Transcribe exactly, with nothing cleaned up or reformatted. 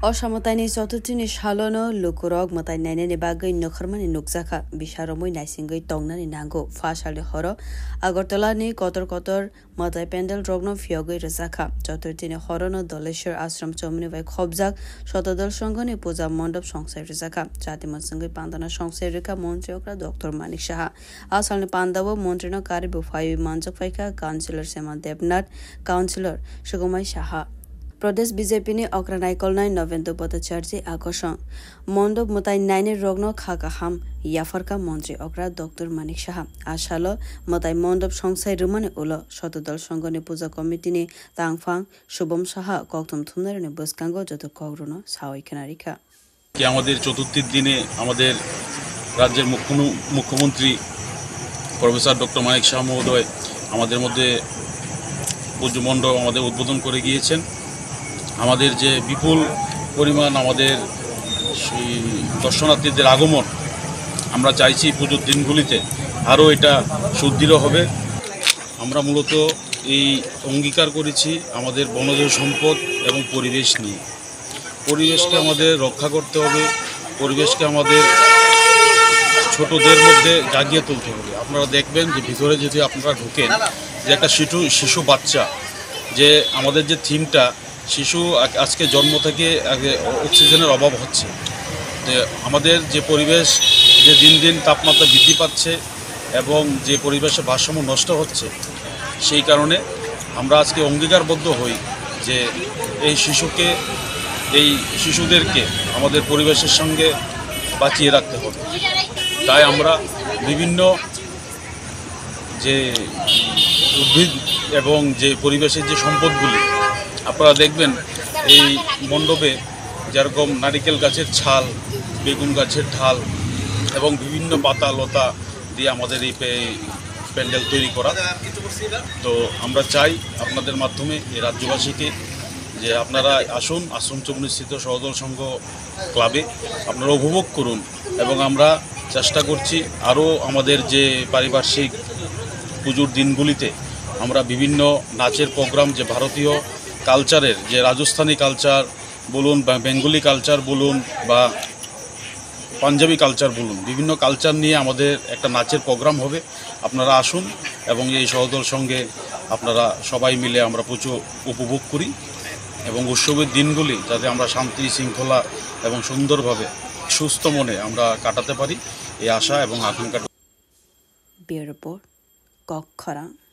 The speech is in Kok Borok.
Osa mwtaini choturthini salono lukurok mwtai nainani bagwi nokharmani nukjakha, bisaromwi naisingwi tongnani nango. Pha salni horo Agartala ni kotor kotor mwtai pandal rokno phiyogwi rwjakha. Choturthini horono Doleshwar Ashram chomoni bai khobjak Shotodol Songhoni puja mondop songsai rwjakha. Jati mwswngwi pandana songsai rwkha Montri okra Doctor Manik Saha. A salni pandao montrino karibu phaiwi manjak phaikha Councillor Sema Debnath, Councillor Sugomai Saha. Pradesh B J P ni okra naikolnai Novendra Bhattacharjee akoson. Mondop mwtai nainai rokno kha kaham yapharkha Montri okra Doctor Manik Saha. A salo mwtai mondop songsai rwmani ulo Shotodol Songhoni puja committee ni tangphang Shubham Saha kokthum thumnairokni bwskango joto kokrokno sawi khwnarikha. কি আমাদের চতুর্থীর দিনে আমাদের রাজ্যের মুখ্যমন-, মুখ্যমন্ত্রী professor doctor Manik সাহা মহোদয় আমাদের মধ্যে পুজো মণ্ডপ আমাদের উদ্বোধন করে গিয়েছেন। আমাদের যে বিপুল পরিমাণ আমাদের সেই দর্শনার্থীদের আগমন, আমরা চাইছি পুজোর দিনগুলিতে আরও এটা সুদৃঢ় হবে। আমরা মূলত এই অঙ্গীকার করেছি আমাদের বনজ সম্পদ এবং পরিবেশ নিয়ে। পরিবেশকে আমাদের রক্ষা করতে হবে, পরিবেশকে আমাদের ছোটদের মধ্যে জাগিয়ে তুলতে হবে। আপনারা দেখবেন যে ভিতরে যদি আপনারা ঢোকেন, যে একটা শিশু, শিশু বাচ্চা, যে আমাদের যে থিমটা, শিশু আ-, আজকে জন্ম থেকে আগে অ-, অক্সিজেনের অভাব হচ্ছে। তো আমাদের যে পরিবেশ, যে দিন দিন তাপমাত্রা বৃদ্ধি পাচ্ছে এবং যে পরিবেশের ভারসাম্য নষ্ট হচ্ছে, সেই কারণে আমরা আজকে অঙ্গীকারবদ্ধ হই যে এই শিশুকে, এই শিশুদেরকে আমাদের পরিবেশের সঙ্গে বাঁচিয়ে রাখতে হবে। তাই আমরা বিভিন্ন যে উদ্ভিদ এবং যে পরিবেশের যে সম্পদগুলি, আপনারা দেখবেন এই মণ্ডপে যেরকম নারিকেল গাছের ছাল, বেগুন গাছের ঢাল এবং বিভিন্ন পাতা লতা দিয়ে আমাদের এই পে-, প্যান্ডেল তৈরি করা। তো আমরা চাই আপনাদের মাধ্যমে এই রাজ্যবাসীকে যে আপনারা আসুন আশ্রম চৌমুহনীস্থিত সহদল সংঘ ক্লাবে, আপনারা উপভোগ করুন। এবং আমরা চেষ্টা করছি আরও আমাদের যে পারিপার্শ্বিক পুজোর দিনগুলিতে আমরা বিভিন্ন নাচের প্রোগ্রাম, যে ভারতীয় কালচারের, যে রাজস্থানি কালচার বলুন বা বেঙ্গলি কালচার বলুন বা পাঞ্জাবি কালচার বলুন, বিভিন্ন কালচার নিয়ে আমাদের একটা নাচের প্রোগ্রাম হবে। আপনারা আসুন এবং এই সহদল সঙ্গে আপনারা সবাই মিলে আমরা পুজো উপভোগ করি এবং উৎসবের দিনগুলি যাতে আমরা শান্তি শৃঙ্খলা এবং সুন্দরভাবে সুস্থ মনে আমরা কাটাতে পারি, এই আশা এবং আকাঙ্ক্ষা। Bureau Report, Kokkhorang.